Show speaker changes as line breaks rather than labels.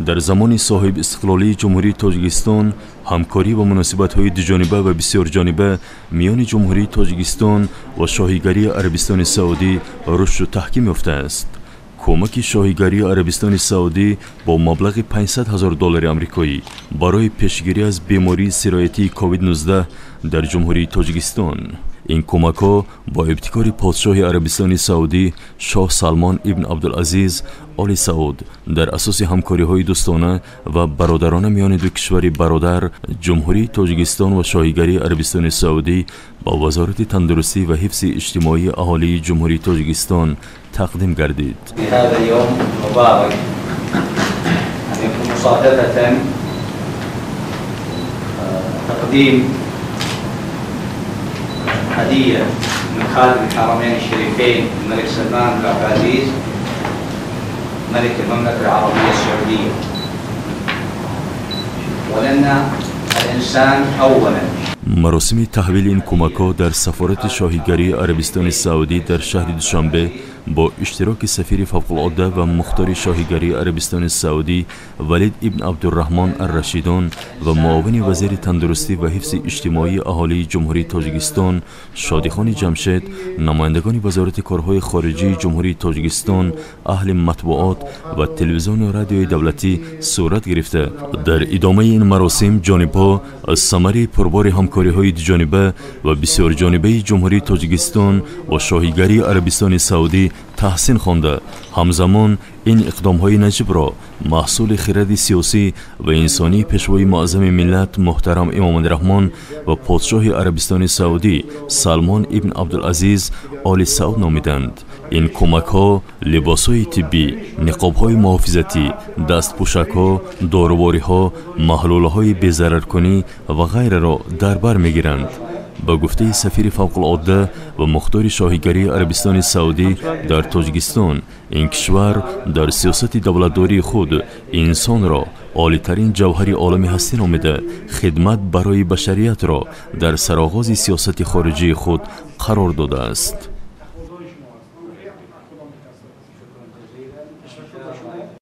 Дар замони соҳибистиқлолии Ҷумҳурии Тоҷикистон ҳамкорӣ ва муносибатҳои дуҷониба ва бисёрҷониба миёни Ҷумҳурии Тоҷикистон ва Шоҳигарии Арабистони Саудӣ рушду таҳким ёфтааст. Кӯмаки Шоҳигарии Арабистони Саудӣ бо маблағи 500 ҳазор доллари амрикоӣ барои пешгирӣ аз бемории сироятии COVID-19 дар Ҷумҳурии Тоҷикистон. Ин кӯмакҳо бо ибтикори подшоҳи Арабистони Саудӣ шоҳ Салмон ибн Абдулазиз Оли Сауд дар асоси ҳамкориҳои дӯстона ва бародарона миёни ду кишвари бародар, Ҷумҳурии Тоҷикистон ва Шоҳигарии Арабистони Саудӣ, ба Вазорати тандурустӣ ва ҳифзи иҷтимоии аҳолии Ҷумҳурии Тоҷикистон тақдим гардид.
في هذا اليوم المبارك أن يكون مصادفة تقديم هدية من خادم الحرمين الشريفين الملك سلمان بن عبد العزيز ملك المملكة العربية السعودية، ولأن الإنسان أولا.
Маросими таҳвили ин кӯмакҳо дар сафорати Шоҳигарии Арабистони Саудӣ дар шаҳри Душанбе бо иштироки сафири фавқулодда ва мухтори Шоҳигарии Арабистони Саудӣ Валид ибн Абдурраҳмон Аррашидон ва муовини вазири тандурустӣ ва ҳифзи иҷтимоии аҳолии Ҷумҳурии Тоҷикистон Шодихони Ҷамшед, намояндагони Вазорати корҳои хориҷии Ҷумҳурии Тоҷикистон, аҳли матбуот ва телевизиону радиои давлатӣ сурат гирифта. Дар идомаи ин маросим ҷонибҳо аз самари пурбори ҳамкориҳои дуҷониба ва бисёрҷонибаи Ҷумҳурии Тоҷикистон ва Шоҳигарии Арабистони Саудӣ таҳсин хонда, ҳамзамон ин иқдомҳои наҷибро маҳсули хиради сиёсӣ ва инсонии Пешвои муаззами миллат муҳтарам Эмомалӣ Раҳмон ва подшоҳи Арабистони Саудӣ Салмон ибн Абдулазиз Оли Сауд номиданд. Ин кӯмакҳо либосҳои тиббӣ, ниқобҳои муҳофизатӣ, дастпӯшакҳо, дорувориҳо, маҳлулаҳои безараркунӣ ва ғайраро дар бар мегиранд. Ба гуфтаи сафири фавқулодда ва мухтори Шоҳигарии Арабистони Саудӣ дар Тоҷикистон, ин кишвар дар сиёсати давлатдории худ инсонро олитарин ҷавҳари олами ҳастӣ номида, хидмат барои башариятро дар сароғози сиёсати хориҷии худ қарор додааст.